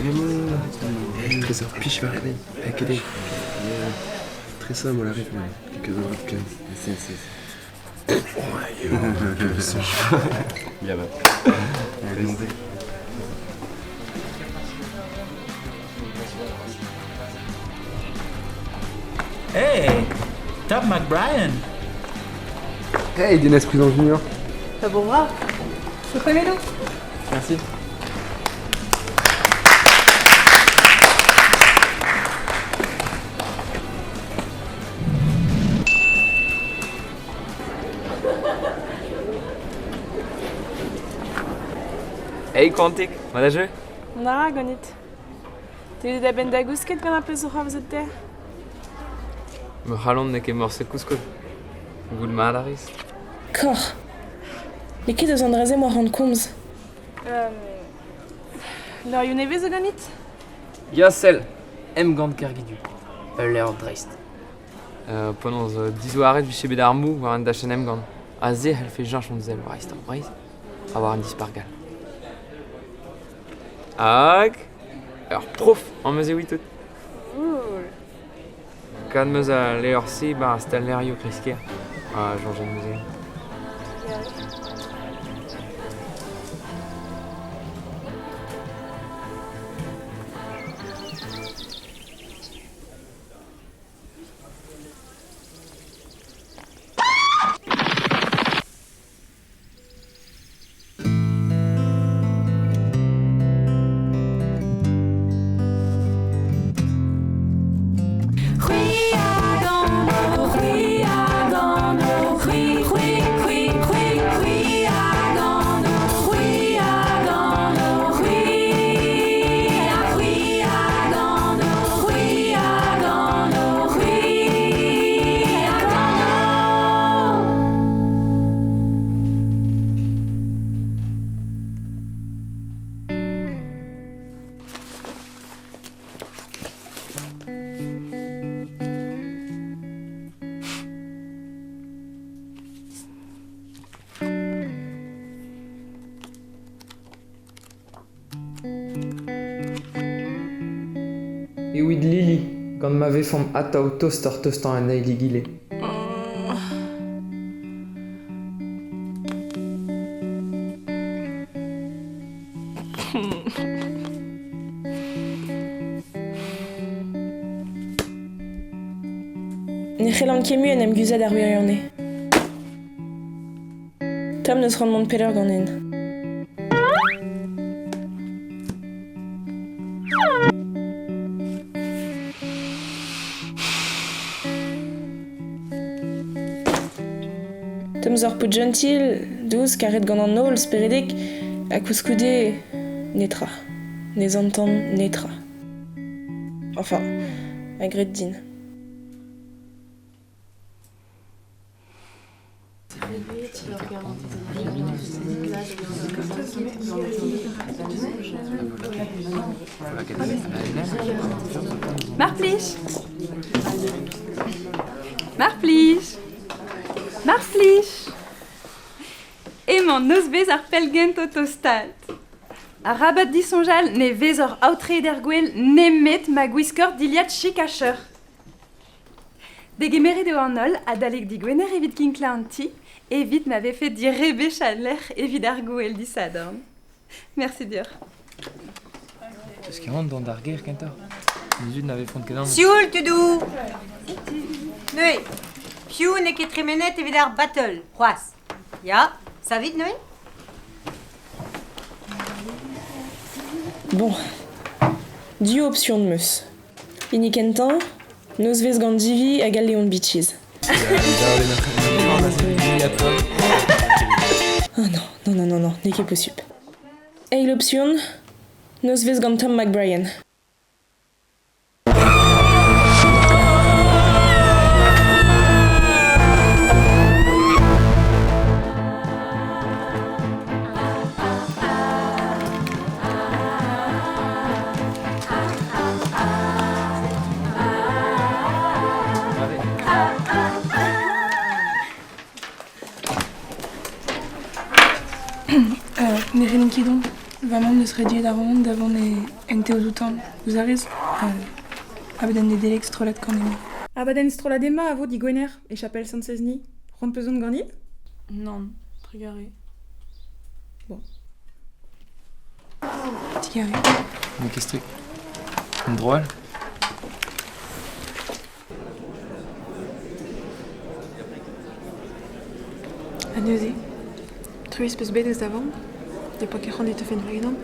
Tres ur pich war e benn, hag eo. Tresañ mo lâret quelques endroits de Hey, Tom McBrien. Hey, Denez Prison Junior. Ça bon bras. Merci. Hey Quantic, mat a jeu? Na, ganit. Te da benn da gousket gant ar pezh zo c'hoarvezet te? Ma c'halon n'eo ket morse kouskot. Goût mat a rez. Kor. N'eo ket eus an dra-se 'moa c'hoant komz. Leurioù nevez zo ganit? Ya, sell, Emgann Kergidu. Ul levr dreist. Penaos dizouaret 'vije bet ar mou war an dachenn emgann. Aze e c'hallfe cheñch hon sell war istor Breizh ha war an Dispac'h gall. Hag ur prof am eus evit tout. Kad 'm eus al levr-se 'ba ar stal-levrioù kreiz-kêr a soñjen neuze. C'hwi a gano, c'hwi a gano, c'hwi, c'hwi, c'hwi, c'hwi, c'hwi a gano, c'hwi a gano, c'hwi, ha c'hwi a gano, c'hwi a gano, c'hwi a gano. Evit Lili, gant ma vefomp atav tostoc'h-tostañ an eil egile. Ne c'hellan ket mui en em guzhat ar wirionez. Tom n'eus c'hoant mont pelloc'h ganin. Tom zo ur paotr jentil, dous, karet gant an holl, speredek, ha koulskoude netra. Ne santan netra. Enfin, a gred din. Mar plij Mar plij Mar plij Emañ nozvezh ar pellgent o tostaat. Arabat disoñjal ne vezor aotreet er gwel nemet ma gwiskor dilhad chik ha cheuc'h. Degemeret eo an holl adalek digwener evit kinklañ an ti, evit ma vefe direbech al lec'h evit ar gouel disadorn. Mersi deoc'h. Eus ket c'hoant dont d'ar gêr kentoc'h? An dud na vefont ket amañ. Sioul, tudoù! Neuze, piv n'eo ket tremenet evit ar battle c'hoazh? Ya, savit neuze? Bon, div option 'm eus. Hini kentañ, nozvezh gant Divi hag al Leon Beaches. Ah non, non, non, non, non, n'eo ket posupl. Eil option, nozvezh gant Tom McBrien. Ne rin ket on. Va mamm 'neus rediet ac'hanon da vont en Teodoù-tan. Ouzh a rez ? Abadenn Nedeleg strollad Kanennoù. Abadenn strollad emañ a vo digwener e chapel Sant-Sezni. C'hoant 'peus dont ganit ? Nann, trugarez. Bon. Digarez. N'eo ket strikt. Un dro all ? Ha neuze, truez 'peus bet eus da vamm ? Ne poa ket c'hoant e teufen va-unan ?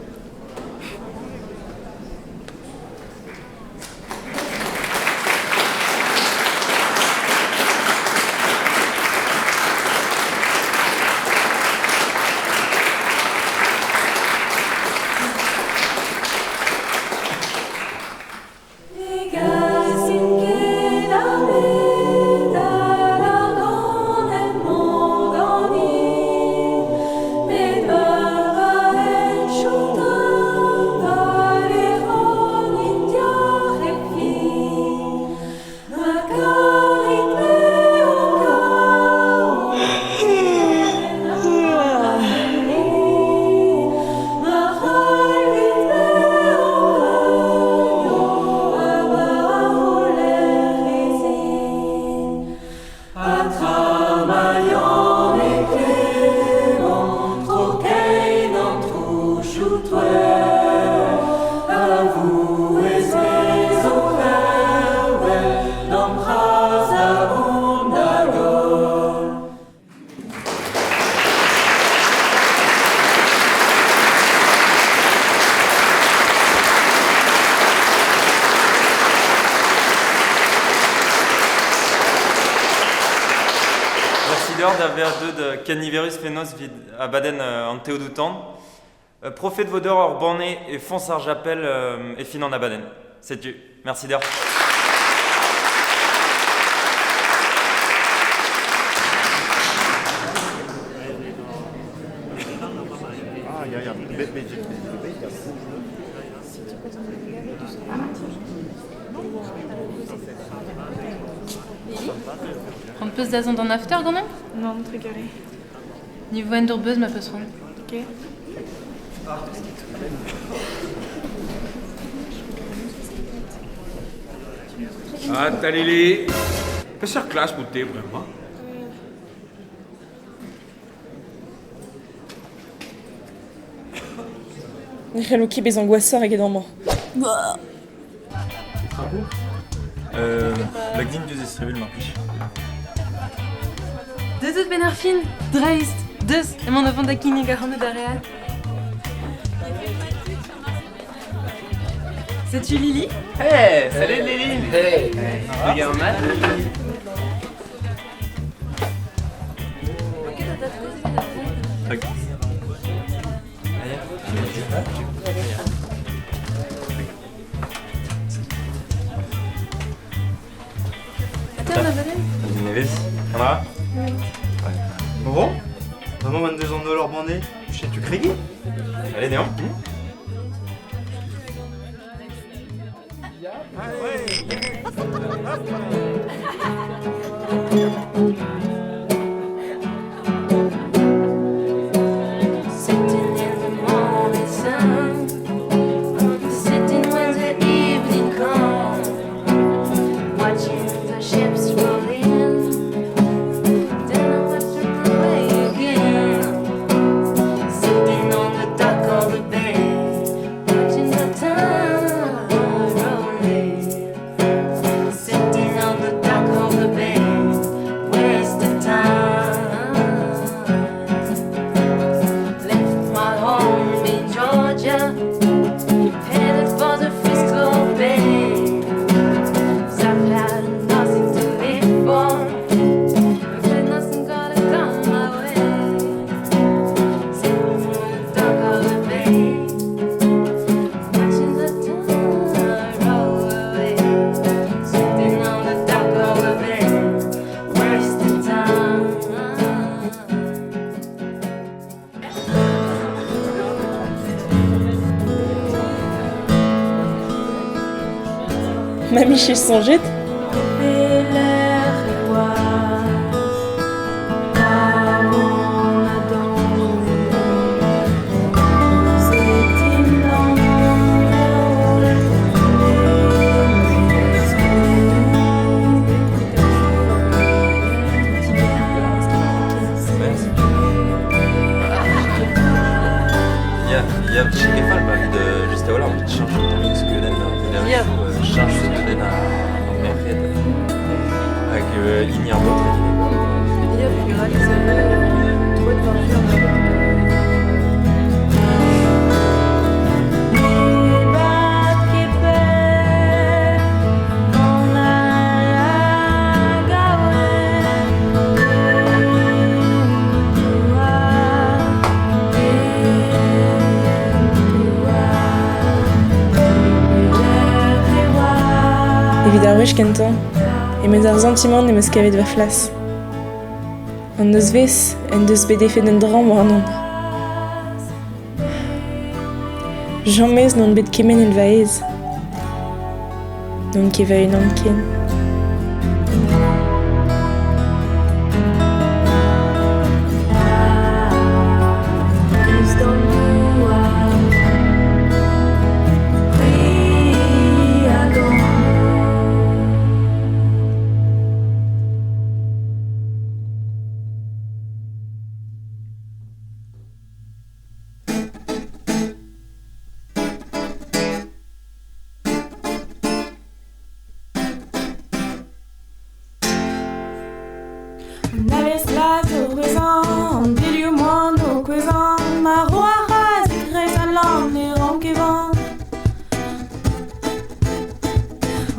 Merci deoc'h da vezañ deuet ken niverus fenoz evit abadenn an Teodoù-tan. Profet vo deoc'h ur banne e foñs ar japel e fin an abadenn. Setu, merci deoc'h. C'hoant 'peus da zont d'an after ganeomp ? Nann, trugarez. Ni vo en dour-beuz ma 'peus c'hoant. Ok. Ah, Talili, peseurt klas out-te bremañ ? Ne c'hello ket bezañ gwashoc'h eget amañ. Lak din diouzh estrevil mar plij. Deus out 'benn ar fin, dreist! Deus, emaon o vont da kinnig ac'hanout d'ar re all. Setu Lili. Hey, salut Lili Hey, Regarde mat. Nevez, on va Bon Vraiment 22 ans de leur bandé, tu kregiñ Allez, Néon. Sitting in the morning sun, sitting when the evening comes, watching the ships roll in, then I watch them away again. Sitting on the dock of the bay, watching the time roll in. Sitting on the dock of the bay, wasting time. Left my home in Georgia, headed for the Frisco Bay. 'Cause I've had nothing to live for, but nothing gonna come my way. Sitting on the dock of the bay, watching the time roll away. Sitting on the dock of the bay, wasting time. Ma miche soñjet ? hini ar baotred ivez. Evit ar wech kentañ em eus ar santimant em eus kavet va flas. An nozvezh en deus bet efed un dramm warnon. James n'on bet kement en va aez. N'on ket va-unan ken. An avez glas o c'hwezhañ, an delioù moan o kouezhañ, ma ro ar raz e-kreiz al lann ne ran ket van.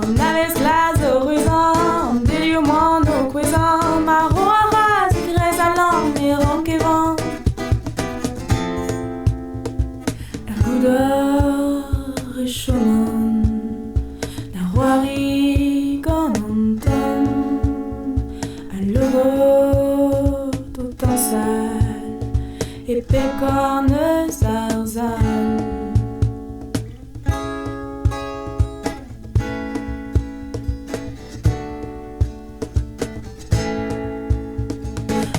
An avez glas o c'hwezhañ, an delioù moan o kouezhañ, ma ro ar raz e-kreiz al lann ne ran ket van. Er goudor e choman, da c'hoari gant an tan, al logod o tañsal e pep korn eus ar sal.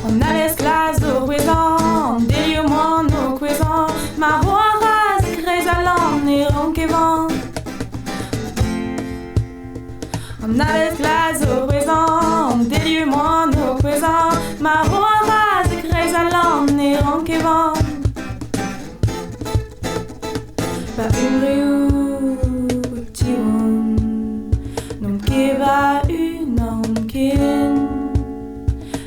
An avez glas o c'hwezhañ, an delioù moan o kouezhañ, ma ro ar raz e-kreiz al lann ne ran ket van. An avez glas o c'hwezhañ, an delioù moan o kouezhañ, ma ro ar raz e-kreiz al lann ne ran ket van. Va hunvreoù o tiwan, n'on ket va-unan ken.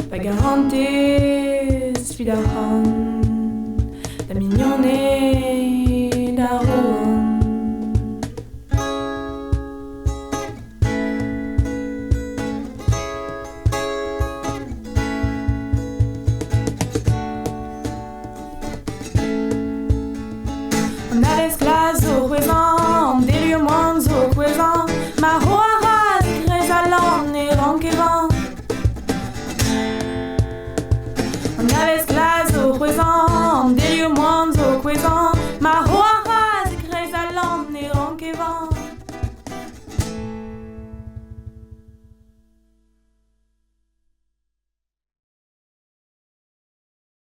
Pa garantez evit ar c'han.